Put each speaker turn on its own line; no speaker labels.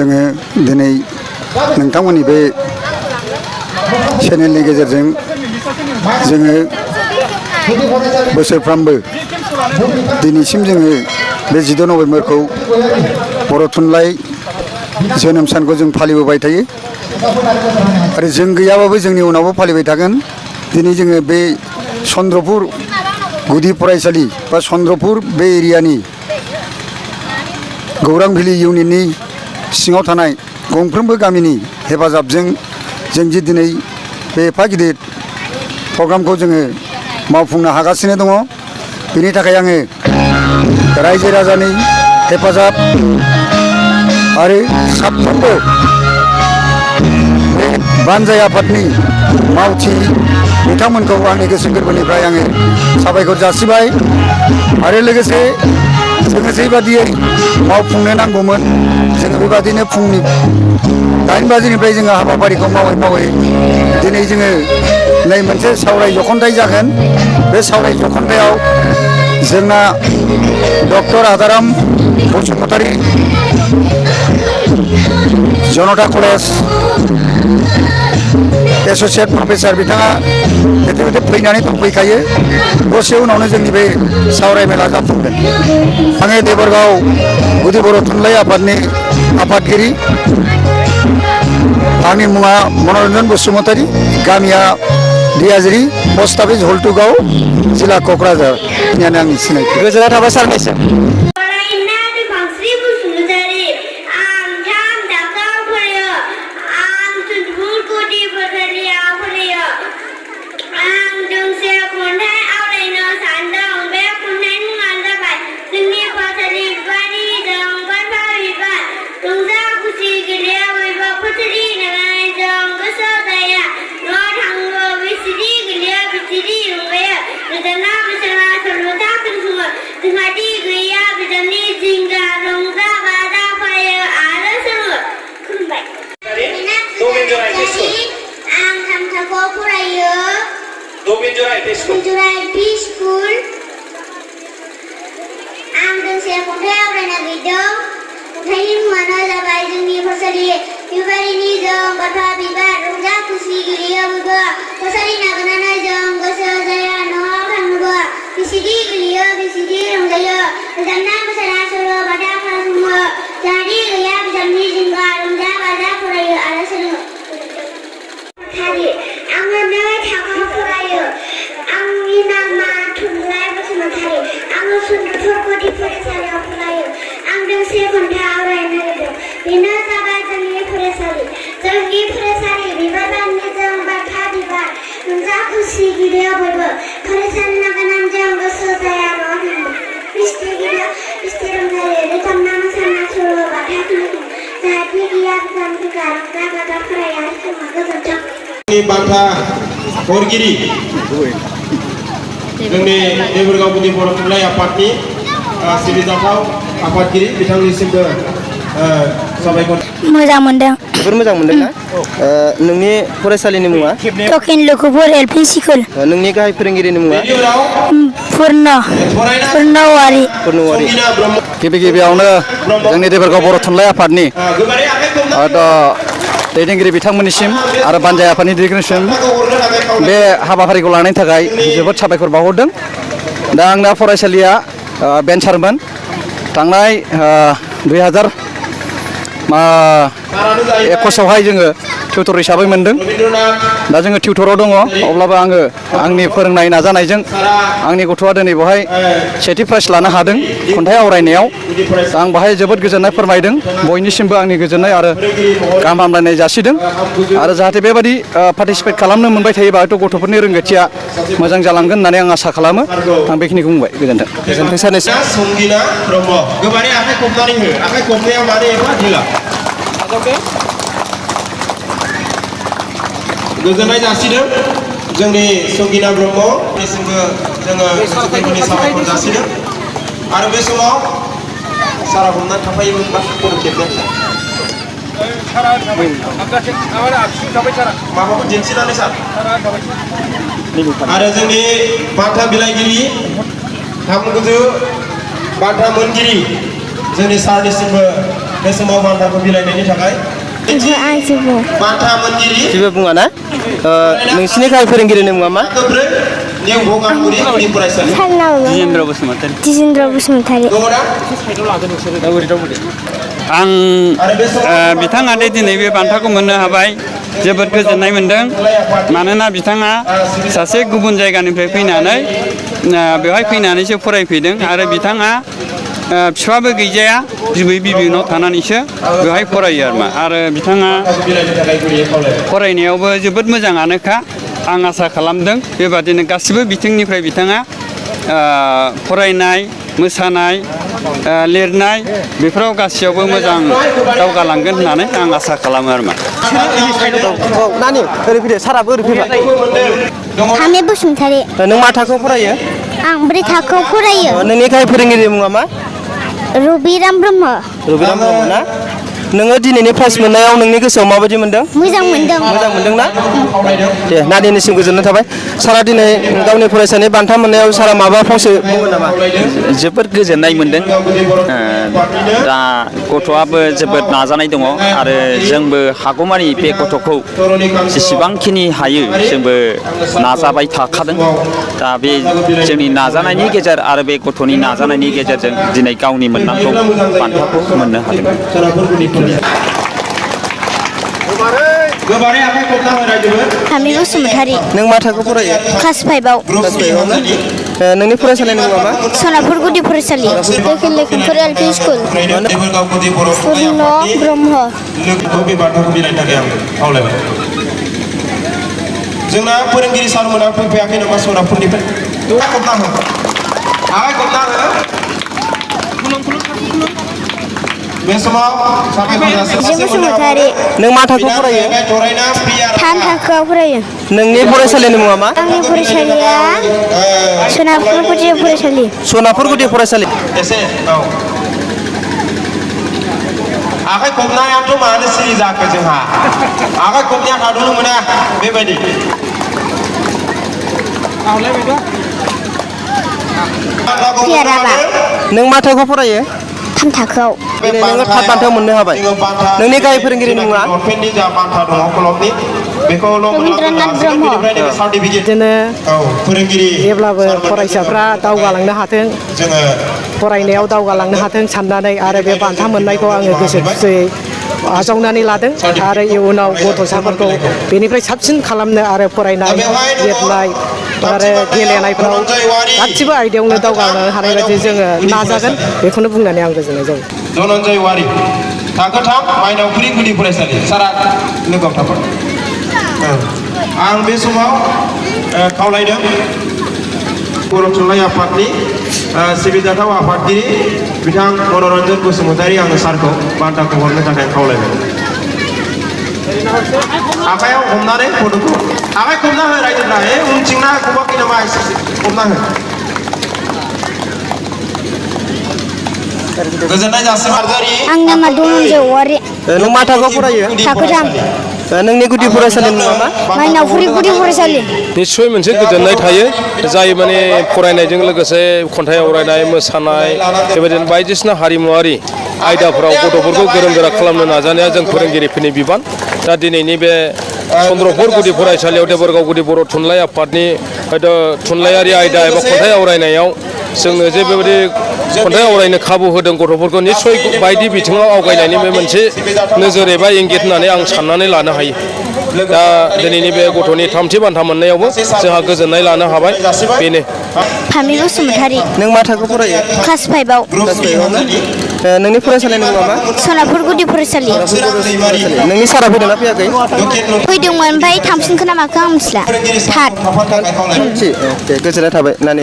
जोङो दिनै नोंथांमोननि बे चेनेलनि गेजेरजों जोङो बोसोरफ्रामबो दिनैसिम जोङो बे 14 नभेम्बरखौ बर' थुनलाइ जोनोम सानखौ जों फालिबोबाय थायो आरो जों गैयाबाबो जोंनि उनावबो फालिबाय थागोन। दिनै जोङो बे चन्द्रपुर गुदि फरायसालि बा चन्द्रपुर बे एरियानि गौरां भेलि इउनिटनि सिङाव थानाय गंफ्रोमबो गामिनि हेफाजाबजों जों जि दिनै बे एफा गिदिर प्रग्रामखौ जोङो मावफुंनो हागासिनो दङ। बेनि थाखाय आङो रायजो राजानि हेफाजाब आरो साफ्रोमबो बे बानजाय आफादनि मावथि बिथांमोनखौ आंनि गोसो गोरबोनिफ्राय आङो साबायखर जासिबाय आरो लोगोसे जोङो जेबादियै मावफुंनो नांगौमोन जोङो बेबादिनो फुंनि 8 बाजिनिफ्राय जोङो हाबाफारिखौ मावै मावै दिनै जोङो नै मोनसे सावराय जख'न्थाय जागोन। बे सावराय जख'न्थायाव जोंना डक्टर आदाराम बसुमतारी जनता कलेज एस'सियेट प्रफेसार बिथाङा बेबायदि फैनानै दंफैखायो। दसे उनावनो जोंनि बे सावराय मेला जाफुंगोन। आङो देबरगाव गुदि बर' थुनलाइ आफादनि आफादगिरि। आंनि मुङा मनरन्जन बसुमतारी, गामिया दियाजिरि, पस्ट अफिस हल्टुगाव, जिल्ला क'क्राझार। बेनियानो आंनि सिनायथि। गोजोननाय थाबाय सारनिसिम।
बान्था हरगिरि जोंनि देबरगाव गुदि बर' थुनलाइ आफादनि सिबिजाथाव आफादगिरि बिथांनिसिमबो साबायखर।
मोजां मोनदों।
जोबोर मोजां मोनदों ना? नोंनि फरायसालिनि मुङा?
टकेन लखुपुर एलपि स्कुल।
नोंनि गाहाय फोरोंगिरिनि मुङा?
पुर्नवारी।
गिबि गिबियावनो जोंनि देबरगाव बर' थुनलाइ आफादनि दैदेनगिरि बिथांमोननिसिम आरो बानजाय आफादनि दैदेनगिरिसिम बे हाबाफारिखौ लानायनि थाखाय जोबोद साबायखर बावहरदों। दा आंना फरायसालिया भेन्सारमोन। थांनाय 2021 जोङो टिउटर हिसाबै मोनदों। दा जोङो टिउटराव दङ। अब्लाबो आङो आंनि फोरोंनाय नाजानायजों आंनि गथ'आ दिनै बेवहाय सेथि प्राइज लानो हादों खन्थाइ आवरायनायाव। दा आं बेवहाय जोबोद गोजोननाय फोरमायदों। बयनिसिमबो आंनि गोजोननाय आरो गाहाम हामलायनाय जासिदों आरो जाहाथे बेबायदि पार्टिसिपेट खालामनो मोनबाय थायोबा हयथ' गथ'फोरनि रोंगौथिया मोजां जालांगोन होननानै आं आसा खालामो। आं बेखिनिखौ बुंबाय। गोजोन्थों। गोजोन्थों सारनिसिम।
संगिना ब्रह्म गोबारै आखाइ खबनानै हो। आखाइ खबनायाव माने एफा ढिला गोजोननाय जासिदों जोंनि संगिना ब्रह्मनिसिमबो जोङो गोसोफोरनि साबायखर जासिदों आरो बे समाव सारा हमनानै थाफायोमोनबा फट' खेबनो माबाखौ दिन्थिनानै सार आरो जोंनि बान्था बिलाइगिरि थामगुजु बान्था मोनगिरि जोंनि सारनिसिमबो बे समाव बान्थाखौ बिलाइनायनि थाखाय
आं जेबो
बान्था मोनगिरि
जेबो बुङा ना नोंसिनि गाहाय फोरोंगिरिनि मुङा मा
गोब्रै निउ भगानपुरि गुदि फरायसालि
सानाव
दिजेन्द्र बसुमतारी
दिजेन्द्र बसुमतारी
आं बिथाङादि दिनै बे बान्थाखौ मोननो हाबाय जोबोद गोजोननाय मोनदों मानोना बिथाङा सासे गुबुन जायगानिफ्राय फैनानै बेवहाय फैनानैसो फरायफैदों आरो बिथाङा फिफाबो गैजाया बिबै बिबौनाव थानानैसो बेवहाय फरायो आरो बिथाङा फरायनायावबो जोबोद मोजाङानोखा आं आसा खालामदों बेबादिनो गासिबो बिथिंनिफ्राय बिथाङा फरायनाय मोसानाय लिरनाय बेफोराव गासैयावबो मोजां दावगालांगोन होननानै आं आसा खालामो आरोमा
नानि ओरै फैदो साराबो ओरै फैबाय
फामे बसुमतारी
नों मा थाखोआव फरायो
आं 4 थाखोआव फरायो
नोंनि गाहाय फोरोंगिरिनि मुङा मा
रबिराम ब्रह्म
रबिराम ब्रह्म ना नोङो दिनैनि प्राइज मोननायाव नोंनि गोसोआव माबायदि मोनदों
मोजां मोनदों
ना दे नानिनिसिम गोजोननाय थाबाय सारा दिनै गावनि फरायसानि बान्था मोननायाव सारा माबा फंसे बुंगोन नामा
जोबोद गोजोननाय मोनदों दा गथ'आबो जोबोद नाजानाय दङ आरो जोंबो हागौमानि बे गथ'खौ जेसेबांखिनि हायो जोंबो नाजाबाय थाखादों दा बे जोंनि नाजानायनि गेजेर आरो बे गथ'नि नाजानायनि गेजेरजों दिनै गावनि मोननांगौ बान्थाखौ मोननो हादों
गोबारै आखाइ खबना होनायदोंमोन
फामे बसुमतारी
नों मा थाखोआव फरायो
क्लास 5आव
नोंनि फरायसालिनि मुङा मा
सनापुर गुदि फरायसालि लखिन लखिमपुर एलपि स्कुल
देबोरगाव गुदि बर'
पुर्न ब्रह्म
लोगोखौ बे बान्थाखौ बिलाइनो थाखाय आं खावलायबाय जोंना फोरोंगिरि सारमोना फैफायाखै नामा सनापुरनिफ्राय आखाइ खबना हो आखाइ खबना हो बे समाव
बसुमतारी
नों मा थाखोआव फरायो
3 थाखोआव फरायो
नोंनि फरायसालिनि मुङा मा
आंनि फरायसालिया सनापुर गुदि फरायसालि
सनापुर गुदि फरायसालि
एसे औ आखाइ खबनायाथ' मानो सिरि जाखो जोंहा आखाइ खबनाया थाद'नो मोना बेबायदि
नों मा थाखोआव फरायो
3 थाखोआव
दिनै नोङो थाब बान्था मोननो हाबाय नोंनि गाहाय फोरोंगिरिनि मुङा
जा बान्था दङ क्लबनि बेखौ
रबीन्द्रनाथ ब्रह्म
सार्टिफिकेट
बिदिनो
औ फोरोंगिरि
जेब्लाबो फरायसाफ्रा दावगालांनो हाथों
जोङो
फरायनायाव दावगालांनो हाथों साननानै आरो बे बान्था मोननायखौ आङो गोसो खुसियै आजावनानै लादों आरो इयुनाव गथ'साफोरखौ बेनिफ्राय साबसिन खालामनो आरो फरायनाय लिरनाय आरो गेलेनायफ्राव गासिबो आयदायावनो दावगानो हानाय बायदि जोङो नाजागोन बेखौनो बुंनानै आं गोजोननाय जाबाय
धनन्जय वारि थाखो 3 माइनावपुरि गुदि फरायसालि सारा लोगोआव थाफाद आं बे समाव खावलायदों बर' थुनलाइ आफादनि सिबिजाथाव आफादगिरि बिथां मनरन्जन बसुमतारी आङो सारखौ बान्थाखौ हरनो थाखाय खावलायबाय आखायाव हमनानै फट'खौ आखाइ खबना हो रायजोफ्रा उनथिंना खबाखै नामा खबना हो गोजोननाय जासिमारि
आंनि नामा धनन्जय औवारि
नों मा थाखोआव फरायो
थाखो 3
नोंनि गुदि फरायसालिनि मुङा मा
माइनावपुरि गुदि फरायसालि
निस्सय मोनसे गोजोननाय थायो जाय माने फरायनायजों लोगोसे खन्थाइ आवरायनाय मोसानाय बेबायदिनो बायदिसिना हारिमुवारि आयदाफोराव गथ'फोरखौ गोरों गोरा खालामनो नाजानाया जों फोरोंगिरिफोरनि बिबान दा दिनैनि बे चन्द्रपुर गुदि फरायसालियाव देबोरगाव गुदि बर' थुनलाइ आफादनि हयथ' थुनलाइयारि आयदा एबा खन्थाइ आवरायनायाव जोंनो जे बेबायदि खन्थाइ आवरायनो खाबु होदों गथ'फोरखौ निस्सय बायदि बिथिङाव आवगायनायनि बे मोनसे नोजोर एबा इंगित होननानै आं साननानै लानो हायो दा दिनैनि बे गथ'नि 3थि बान्था मोननायावबो जोंहा गोजोननाय लानो हाबाय बेनो
फामे बसुमतारी
नों मा थाखोआव फरायो
क्लास 5आव
नोंनि फरायसालिनि मुङा मा
सनापुर गुदि फरायसालि
नोंनि सारा फैदोंना फैयाखै
फैदोंमोन ओमफ्राय थांफिनखो ना माखो आं मिथिला थाद
दे गोजोननाय थाबाय नानि